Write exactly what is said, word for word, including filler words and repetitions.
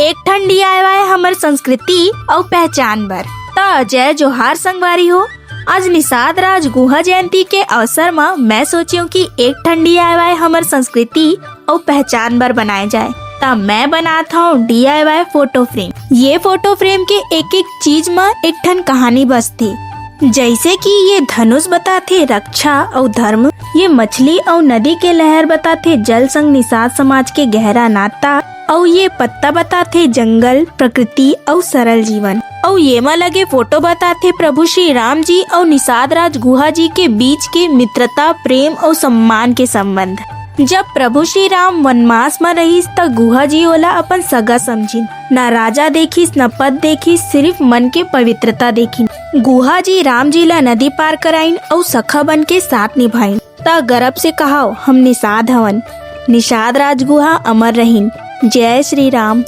एक ठन डीआईवाई हमर संस्कृति अउ पहचान बर। त जय जोहार संगवारी हो, आज निषाद राज गुहा जयंती के अवसर म मैं सोचेंव कि एक ठन डीआईवाई हमर संस्कृति अउ पहचान बर बनाए जाए। त मैं बनात हव डीआईवाई फोटो फ्रेम। ये फोटो फ्रेम के एक एक चीज म एक ठन कहानी बसथे। जैसे कि ये धनुष बताथे रक्षा अउ धर्म, ये मछली अउ नदी के लहर बताथे जल संग निषाद समाज के गहरा नाता, अउ ये पत्ता बताथे जंगल, प्रकृति अउ सरल जीवन। अउ ये म लगे फोटो बताथे प्रभु श्री राम जी अउ निषाद राज गुहा जी के बीच के मित्रता, प्रेम अउ सम्मान के संबंध। जब प्रभु श्री राम वनवास म रहिस, त गुहा जी ओला अपन सगा समझिन। न राजा देखिस, न पद देखिस, सिर्फ मन के पवित्रता देखिन। गुहा जी राम जी ला नदी पार कराइन अउ सखा बन के साथ निभाइन। त गर्व से कहाव, हम निषाद हवन। निषाद राज गुहा अमर रहिन। जय श्री राम।